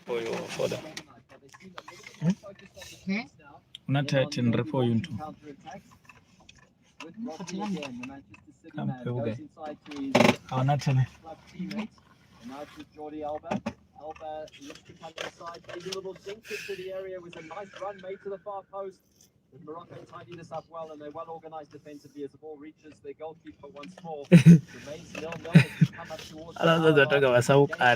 For you for the una 13 re for you nthu kha mphe vhugai a una 10. Alaza toka vasauka.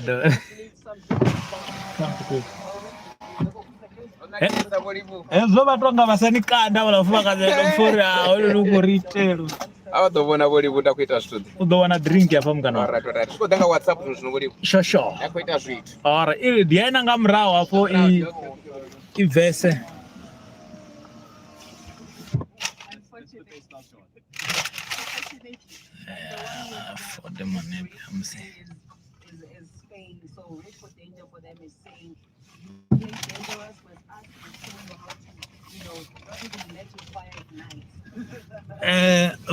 Hezwo vha tonga vha sa ni kanda vhala mufumakadzi ndo pfha uri a hoyu lu khou ri itela. A vha ḓo vhona vho livhu nda khou ita zwithu ḓe. U ḓo wana drink hafha mukana. Alright, alright. Zwi khou ḓa nga WhatsApp zwino zwino vho livhu. Shosho. Nda khou ita zwithu. Alright, i ndi ena nga murahu hafho i i bvese. For the money musi.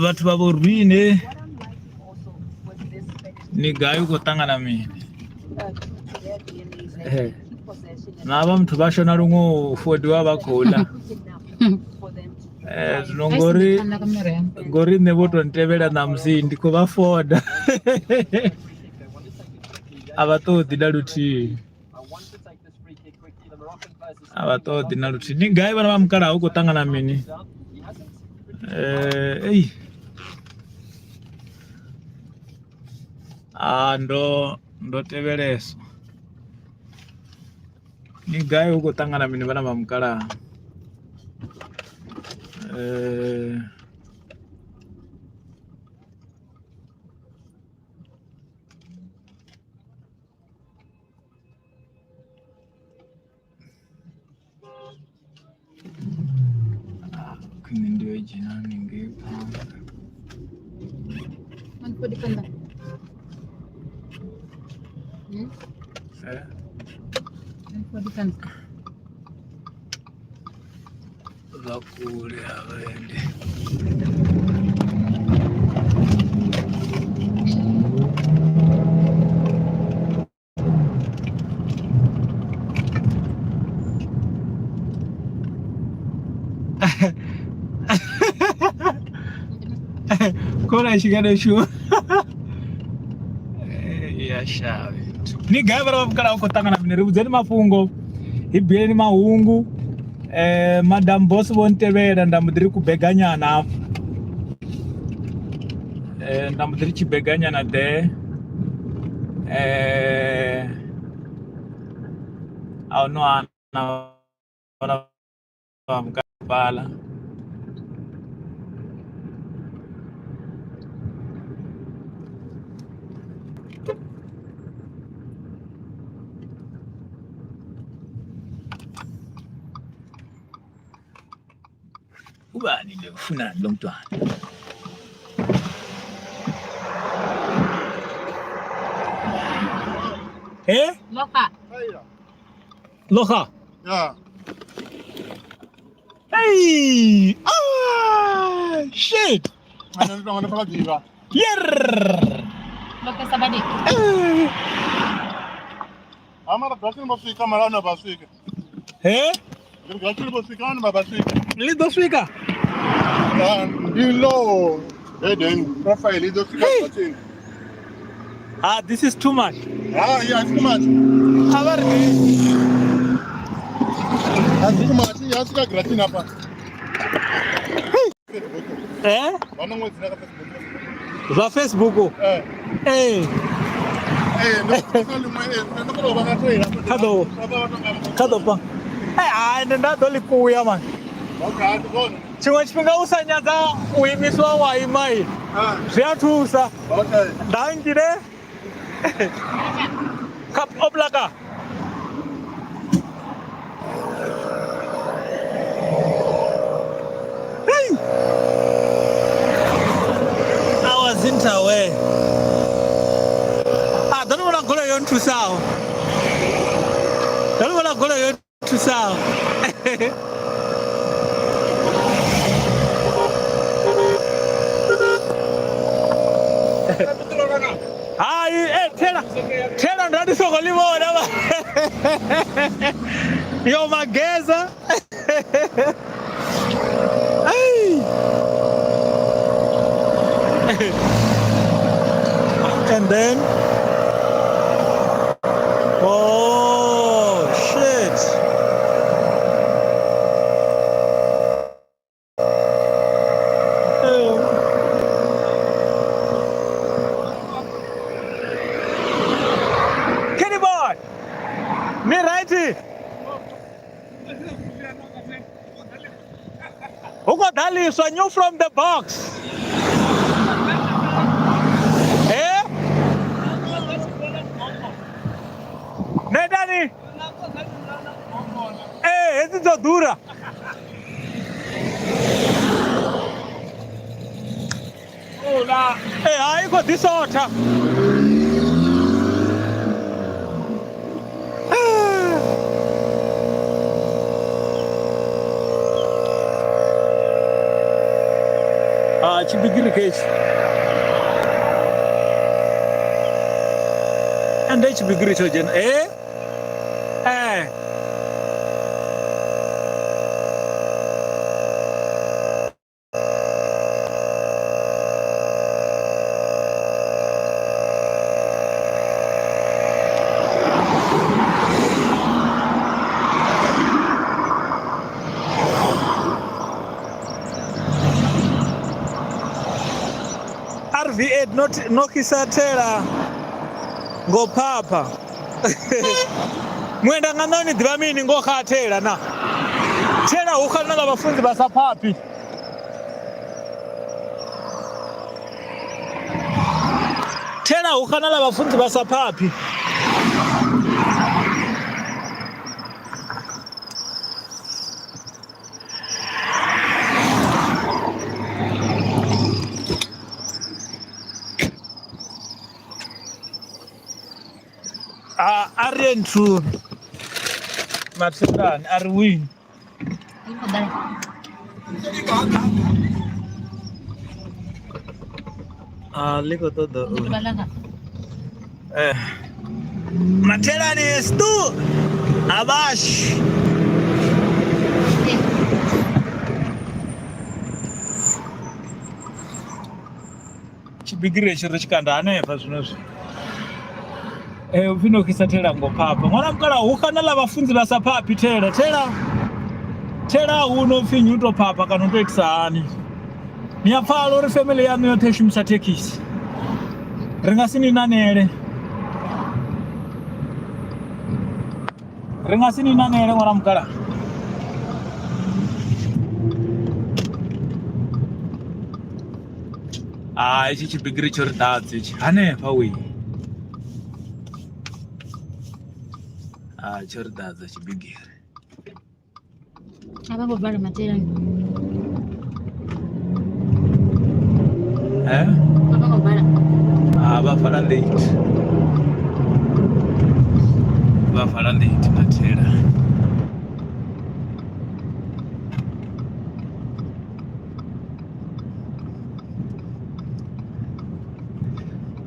Vhathu vha vhorwine ni gai u khou ṱangana mini? Na vha muthu vha shona luṅwe u fodiwa vha khou ḽa. Zwino ngori ngori nṋe vho to ntevhela ṋamusi ndi khou vha foda. A vha ṱoḓi na luthihi. A vha ṱoḓi na luthihi. Ni gai vhana vha mukalaha u khou ṱangana mini? Ei. Ah ndo tevheleswa. Ni gai hu khou ṱangana mini vhana vha mukalaha? Khwine ndi yo dzhena haningei phanḓa. Eh? Vha kule havha ende. Khona tshikano tshu ya shavhi. Ni gai vhana vha mukalaha u khou ṱangana mini? Ri vhudzeni mafhungo, hi bileni mahungu. Madam boss vho ntevhela nda mbo ḓi ri kubeganyana hafha. Nda mbo ḓi ri tshibeganyana ḓe. A hu no hana vha mukalaha. Ubani lo ufunani lo mntwana? Eh? Loka. Loka. Yeah. Hey! Ah! Shit! Yerr! Loka sabadi. Eh! Amara gasini vho swika mara ano vha swika. Eh? Ndi gasini vho swika ano vha swika. Ḽi ḓo swika. Ah, ndi low head profile i ḓo swika gasini. Ah, this is too much. Ah, yeah, it's too much. A vha ri It's too much. Ya swika gasini apa. Eh? Vha na ṅwedzi na kha Facebook. Zwa Facebook. Eh. Eh. Eh, ndo kha ḽiṅwe eh, ndo kona u vha na trailer. Kha ḓo kha ḓo pa. Eh, hai nda ḓo ḽi kuya man. Okay, ndi vhone. Tshiṅwe tshifhinga u sa nyadza u imiswa wa ima i. Ah, Zwi a thusa. okay. Dankile. Kap oblaka. Hey! I wasn't aware. Ah, ndo no vhona goloi yo nthusaho. Ndo no vhona goloi yo nthusaho. Hai, eh, thela. Thela ndo ndi songo ḽi vhona. Yo mageza. Ay. And then oh shit. Kenny boy. Ni right. Hu khou ḓaliswa new from the box. Eh? Nedani? Eh, hedzi dzo ḓura. Eh, hai i khou ḓi sotha. Ah, tshibigiri khetshi. Ende tshibigiri tsho dzhena. Eh? Eh. RV8 not nokhisathela ngophapha. Mwenda nga nani ḓivha mini ngo kha thela na. Thela hu khana na vhafunzi vha sa phaphi. Thela hu khana na vhafunzi vha sa phaphi. A a ri ye nthuni. Mathekani a ri wini. A ḽi khou ṱoḓa u eh Mathelani stu abash. Tshibigiri hetshi ri tshi kanda hanefha zwino zwi. Eh upfi no khisa thela ngo phapha. Ṅwana mukala hu kana ḽa vhafunzi vha sa phaphi thela thela. Thela hu no pfi nnyi u to phapha kana u to itisa hani. Ni a pfala uri family yaṋu yoṱhe i shumisa thekhisi. Ri nga si ni nanele. Ri nga si ni nanele ṅwana mukala. Ah, itshi tshibigiri tsho ri ḓadza itshi hanefha we. Ah, tsho ri ḓadza tshibigiri. A vha ngo vala matsheloni. Eh? A vha ngo vala. Ah, vha vala late. Vha vala late mathela.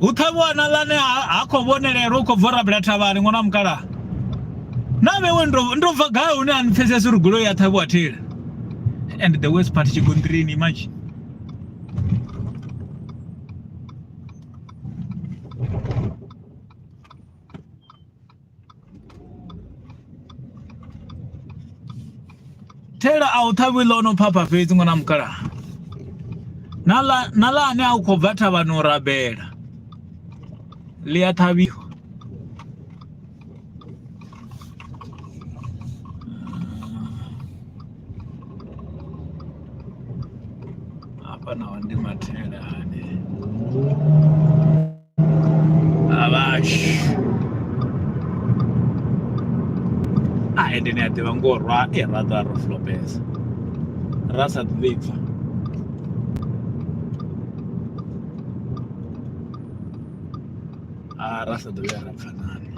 Hu ṱhavhiwa na ḽane ha khou vhonelela u khou bva u rabela thavhani ṅwana wa mukalaha. Na vhewe ndo ndo bva gai hune a ni pfesesi uri goloi ya ṱhavhiwa thela. And the worst part tshigonṱirini imagine. Thela a u ṱhavhi ḽo no phapha fhedzi ṅwana mukalaha. Na ḽa na ḽa ane a khou bva thavhani u rabela ḽi a ṱhavhiwa. Hafha naho ndi mathelani. Avhash. Ah, ende ni a ḓivha ngoho ra e ra ḓa ro flopesa. Ra sa ḓi pfa. Ah, ra sa ḓo vhuya ra pfa nani.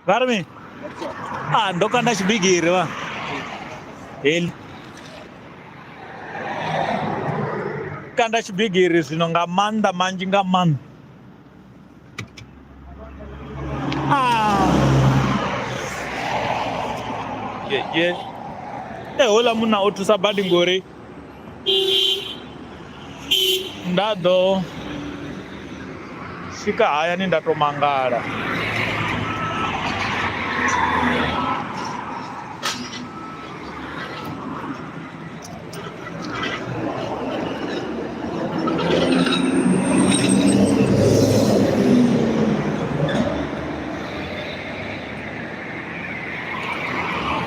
Vha ri mini? Ah, ndo kanda tshibigiri vha. Heḽi. Kanda tshibigiri zwino nga maanḓa manzhi nga maanḓa. Ah. Ye ye. Eh, houḽa munna o thusa badi ngori nda ḓo swika hayani nda to mangala.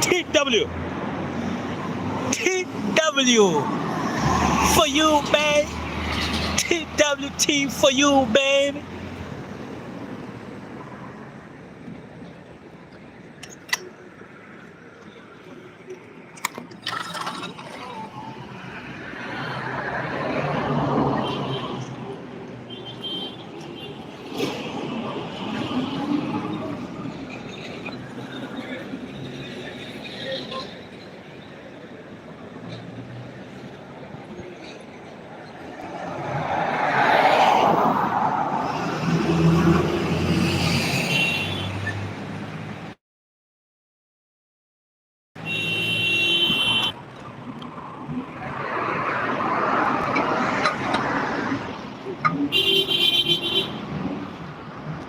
TW TW for you, babe. TWT for you, baby.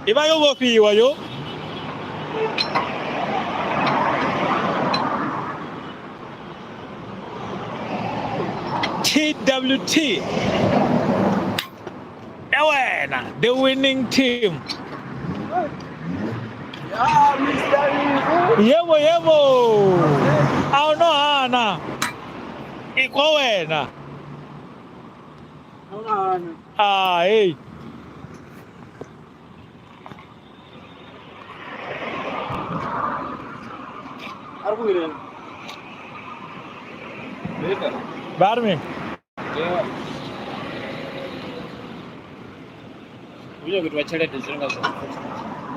I vha yo vhofhiwa yo. TWT. Ewena, the winning team. Yeah, Mr. Rivu. Yebo yebo. A u no hana. Ikwa wena. Ah, hey. Var mı?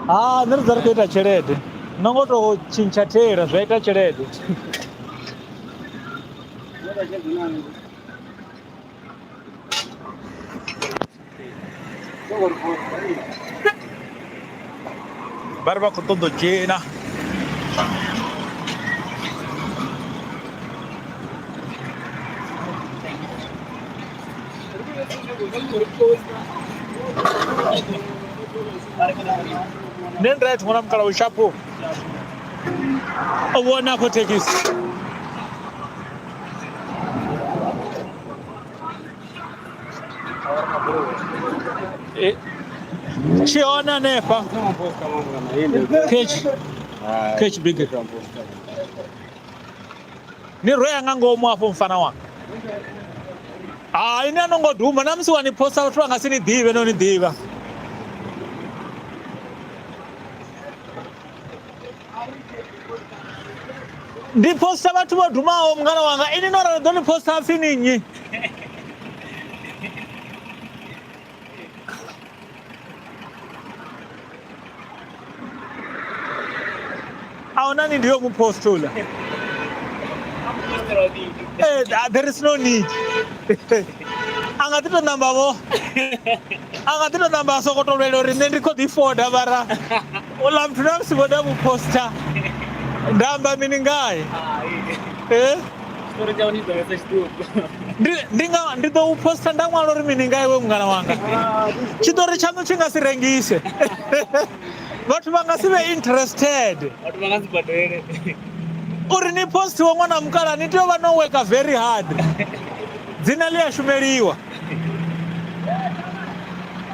Ah, nṋe ri dza ri khou ita tshelede. No ngo to tshintsha thela zwa ita tshelede. Vha ri vha khou ṱoḓa u dzhena. Nṋe ndi right ṅwana mukala u shapo. O vhona afho thekhisi. Tshi hone hanefha. Catch. Catch big. Ni rwea nga ngomu afho mfana wanga. Hai, ni a no ngo duma na musi wa ni posta vhathu vha nga si ni ḓivhe no ni ḓivha. Ndi posta vhathu vho dumaho mungana wanga, ini no ralo ḓo ni posta hapfi ni nnyi? A huna ni ndi yo mu postula. Eh, there is no need. A nga ḓi to namba vho. A nga ḓi to namba a soko to lwela uri nṋe ndi khou ḓi foda mara uḽa muthu na musi vho nda mu poster nda amba mini ngae? Eh? Ndi ndi nga ndi ḓo u poster nda ṅwala uri mini nga iwe mungana wanga. Tshiṱori tshaṋu tshi nga si rengise. Vhathu vha nga si vhe interested. Vhathu vha nga si badele. Uri ni postiwe ṅwana mukala ni tea u vha no worka very hard. Dzina ḽi a shumeliwa.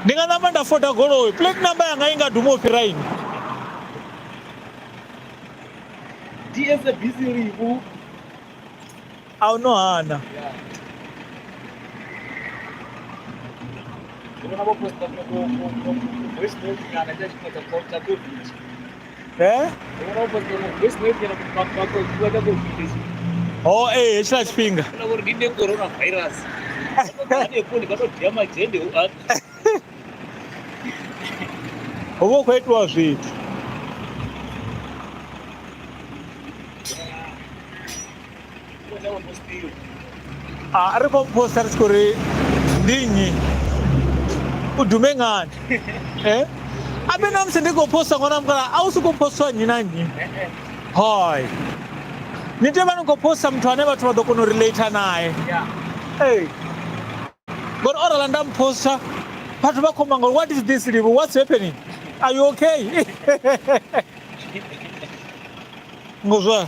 Ndi nga namba nda foda goloi, plate number yanga i nga duma u fhira ini. DSBC Livhu. A u no hana. Ndi vhona vho posta ku voice note nyana tsha tshifhinga tsha COVID. Eh? Ndi vhona vho posta ku voice note nyana ku tshifhinga tsha COVID. Oh, eh, hetshiḽa tshifhinga. Kana uri ndi ne coronavirus. Hanefho ndi nga to dia madzhende hu a Hu vha hu khou itiwa zwithu. A ri khou posta ri tshi khou ri ndi nnyi u dume ngani eh abe na musi ndi khou posta ṅwana mukala a u sokou postwa nnyi na nnyi hai ni tea vha ni khou posta muthu ane vhathu vha ḓo kona u relate nae ee ngori o rala nda mposta vhathu vha khou manga what is this Livhu, what's happening, are you okay? Ngozwa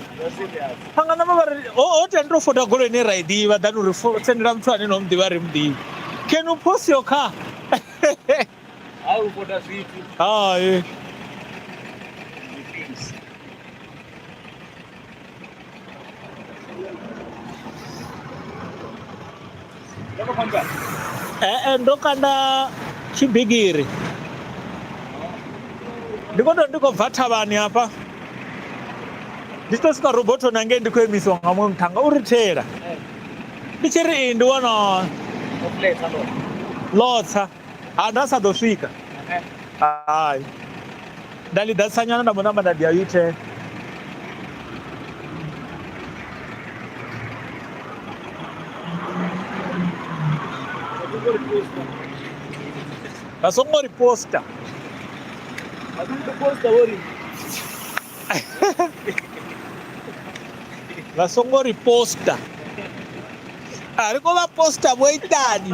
anga nama vha ri ho tea ndi to foda goloi ine ra i ḓivha than uri sendela muthu ane no mu ḓivha ri mu ḓivhi. Can you post your car? Ha u foda zwithu. Hai. Ee ndo kanda tshibigiri ndi khou tou ndi khou bva thavhani hafha ndi tshi tou swika robothoni hangei ndi khou imisiwa nga muṅwe muṱhannga u ri thela ndi tshi ri ndi wana ḽo tsa ha nda sa ḓo swika hai nda ḽi ḓadzisanyana nda mbo namba nda dia U-turn. Vha songo ri posta. Vha songo ri posta. A ri khou vha posta vho itani?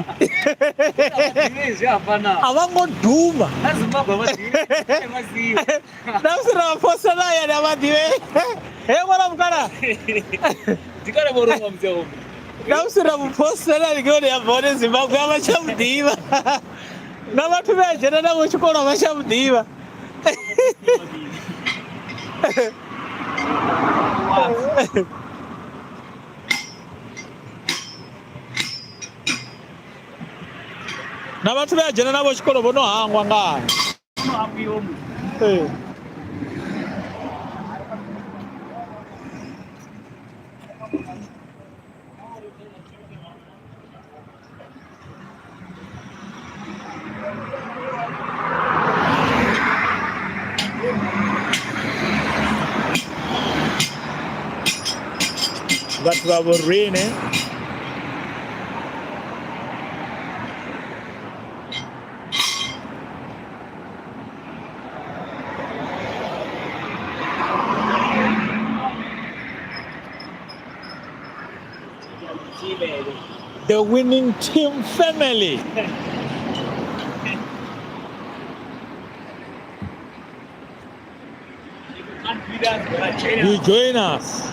A vha ngo duma. Na musi ra vha posta na hayani a vha ḓivhe. He ṅwana mukala. Na musi ra mu postela ni ngori ya bva hone Zimbabwe a vha tsha mu ḓivha. Na vhathu vhe a dzhena navho tshikolo a vha tsha mu ḓivha. Na vhathu vhe a dzhena navho tshikolo vho no hangwa nga hae. Ee. Vhathu vha vhorine the winning team family. You join us.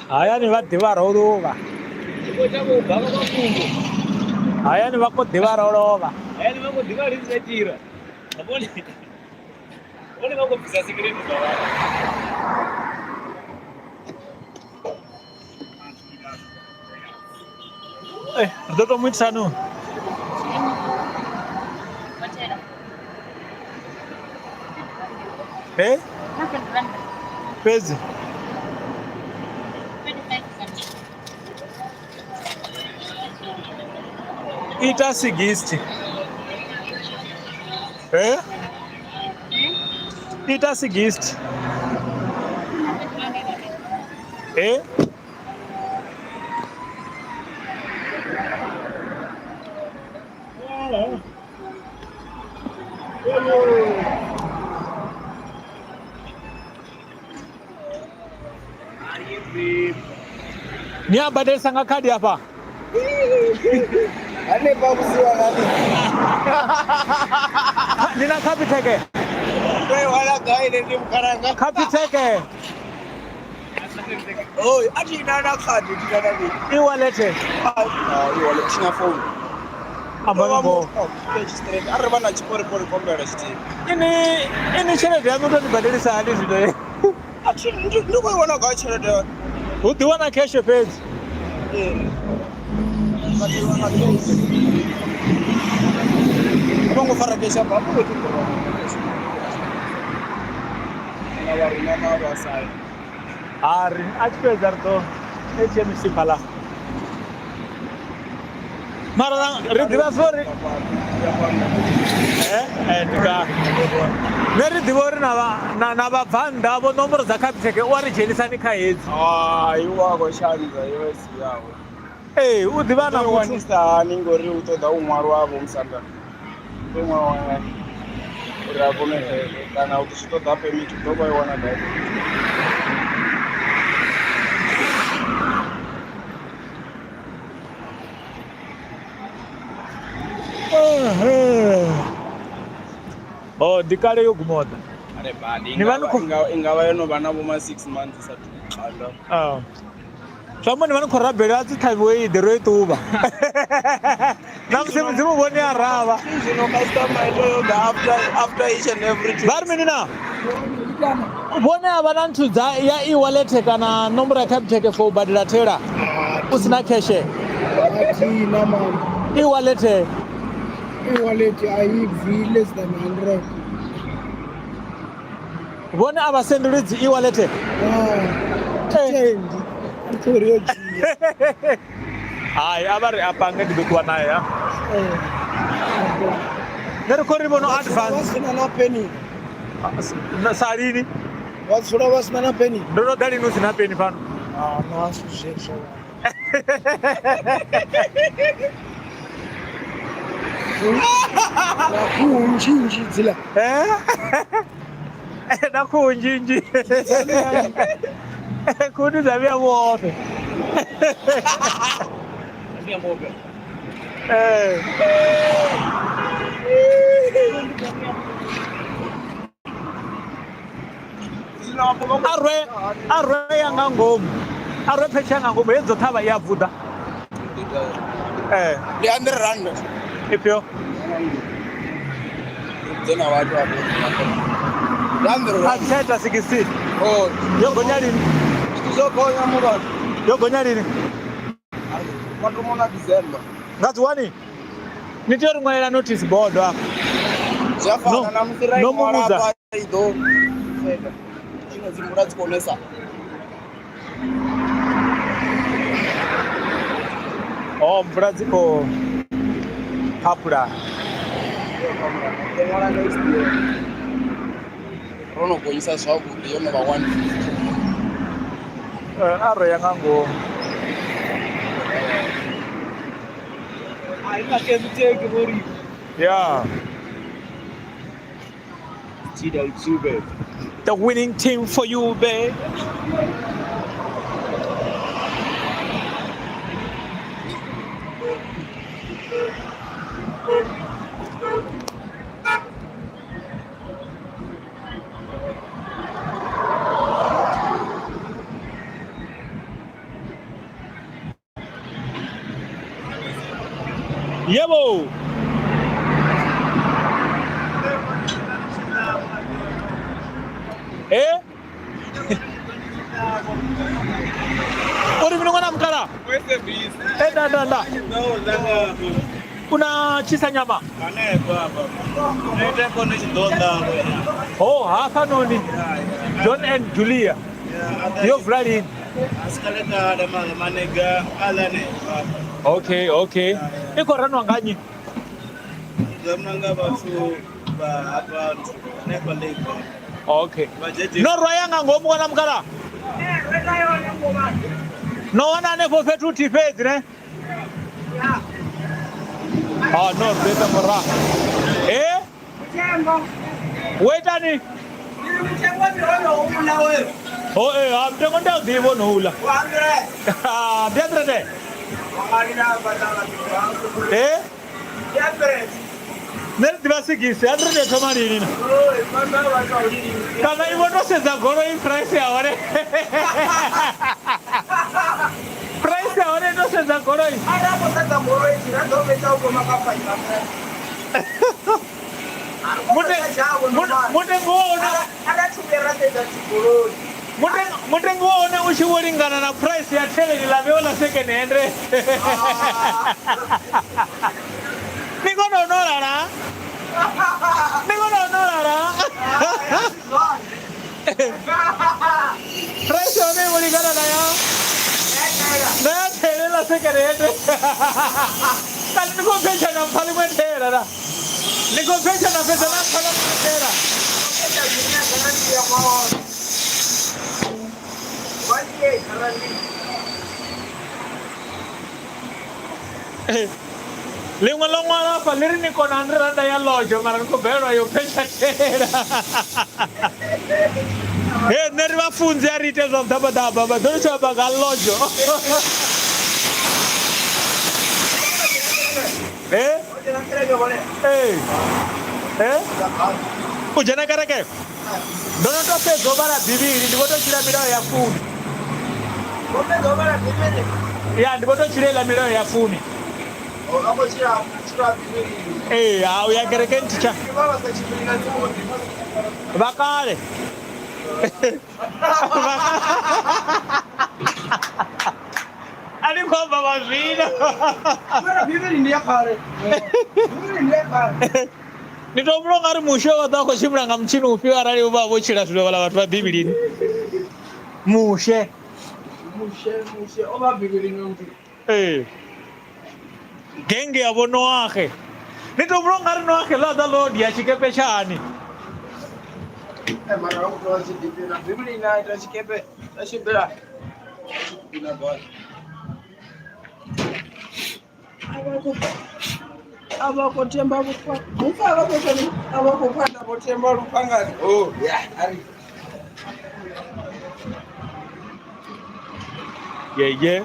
Hayani vha ḓivha ro lovha. Hayani vha khou ḓivha ro lovha. Hayani vha khou ḓivha ri sa tira. Vhone vhone vha khou bvisa secret zwa vhathu. Eh, ri ḓo tou mu itisani uyu? Eh? Fhedzi ita 60. Eh? Ita 60. Eh? Ni a badelisa nga khadi hafha? Hanefha vhusiwa ngani? Ndi na Capitec. Ndo i hwala gai nṋe ndi mukalanga. Capitec. Oi, a thi na na khadi, thi na na mini. E-wallet. Ah, e-wallet thi na phone. Amba na ngoho. Arali vha na tshiporipori kombela tshithihi. Ini ini tshelede yaṋu to ni badelisa hani zwino? A thi ndi ndi khou i wana gai tshelede? Hu ḓi wana cash fhedzi. Ee. Badeliwa nga cash. A vho ngo fara cash afha, a vho ngo ṱuṱula cash. Na vha ri na na vha sa. A ri a tshi fhedza ri ḓo ATM i fhaḽa. Mara ri ḓivha zwa uri ndi kale nṋe ri ḓivha uri na vha na vhabvannḓa vho nomboro dza Capitec u a ri dzhenisani kha hedzi. Hai u a khou shanza yo si yawe. Ee u ḓivha na muthu wanisa hani ngori u ṱoḓa u ṅwalwa vho musanda. U ṅwalwa uri a kone kana u tshi ṱoḓa permit u ḓo vha i wana gai. Oh, ndi kale yo guma oḓa. Are badi. Ni vha ni khou- Inga inga vha yo no vha na vho ma 6 months sa thu kanda. Ah. Zwi amba ni vha ni khou rabela a tsi ṱhavhiwe i ḓe ro i ṱuvha. Na musi mudzimu vhone a ravha. Zwino customer i tea u ḓa after each and every two. Vha ri mini na? Vhone a vha na nthu dza ya e-wallet kana nomboro ya Capitec for u badela thela u si na cash. Athina man. E-wallet E-wallet a yi bvi less than 100. Vhone a vha sendeli dzi e-wallet. Ah, tendi. Ndi khou ri yo dzhia. Hai a vha ri a pange ndi ḓo ṱuwa naye ha. Nṋe ri khou ri vhono Vha advance sina na penny. Sa lini Vha dzula vha sina na penny. Ndo no ḓa lini u si na peni fhano. Ah, no a si zwezwo. Na khuhu nzhinzhi dzila. Eh? Na khuhu nzhinzhi. Khuhu ndi dza vhuya vhoṱhe. Eh. A rwe ya nga ngomu. A rwe phetsha ya nga ngomu hedzo thavha i a bvuḓa. Eh. Ndi 100 rand. Ifhio? Dzena vhathu afho. Ndi 100 A rand. tsha ita 16. Oh, Yo gonya lini? zwithu zwo gonya muvhathu. Yo gonya lini? Mathomoni na December. Nga dzi 1 ni tea u ri ṅwalela notice board afha. Zwi a fana No, na musi ra no i ṅwala muvhudza. hafha i ḓo fhela. Zwino dzi mvula dzi khou nesa. Oh, mvula dzi khou phaphula. Ḓo ṅwala next year. Ro no gonyisa zwavhuḓi yo no vha 150. A ro ya nga ngomu. A i nga Capitec vho ri. Yeah. TW2 babe. The winning team for you, babe. Yebo. Eh? Uri mini ṅwana mukala? Eh, da da da. Una tshisa nyama? Oh, hafhanoni. John and Julia. Yo vula lini? Okay, okay. I khou ranwa nga nnyi? Okay. No rwa ya nga ngomu ṅwana mukala? No wana hanefho fhethu huthihi fhedzi ne? Ah, no, ri ḓo ita murahu. Eh? Wo itani? Oh, eh, ha mutengo ndi a u ḓivha ono uḽa. Ah, ndi 100. Eh? Nṋe ndi ḓivha 60, 100 ya thoma lini na? Kana i vho to sedza goloi price ya hone. Price ya hone to sedza goloi. Mutengo wa hone mutengo wa hone u tshi vho lingana na price ya theleni ḽa vheo ḽa second hand. Ni kona u no lala? Ni kona u no lala? Price ya hone i vho lingana na ya na ya thele ḽa sekerete. Kani ni khou phetsha na mpha ḽiṅwe thela na? Ni khou phetsha na fhedza na mpha na ḽiṅwe thela. Ḽiṅwe ḽo ṅwala hafha ḽi ri ni kona 100 randa ya lodzho mara ni khou balelwa yo phetsha thela. He nṋe ri vhafunzi a ri ite zwa vhuḓabaḓaba vha ḓo ri tshi amba nga lodzho. Eh? Eh. Eh? U dzhena kereke? Ndo no to fhedza u vhala Bivhili, ndi vho to tshila milayo ya fumi. Wo fhedza u vhala Bivhili? Ya, ndi vho to tshila iḽa milayo ya fumi. O vha khou tshila vhutshilo ha Bivhilini. Ee, ha u ya kerekeni thi tsha. Vha vha sa tshimbili nga dzimuḓi. Vha kale. A ni khou amba vha zwino. Mara Bivhili ndi ya kale. Bivhili ndi ya kale. Ndi to humbula ungari Mushe o ḓa a khou tshimbila nga mutshini ufhio arali vha vho tshila zwino vhaḽa vhathu vha Bivhilini. Mushe. Mushe, Mushe o vha Bivhilini muthu. Ee. Genge ya vho Noaxe. Ni to humbula ungari Noaxe ḽa ḓa ḽo dia tshikepe tshani. Eh, mara wa kutoa tshidipina Bivhilini a ita tshikepe tsha tshimbila. Tshidipina basi. A vha khou themba vhupfa mupfa a vha khou ita mini? A vha khou fhaṱa vho themba lufhangani oh ya ari Yeah, yeah.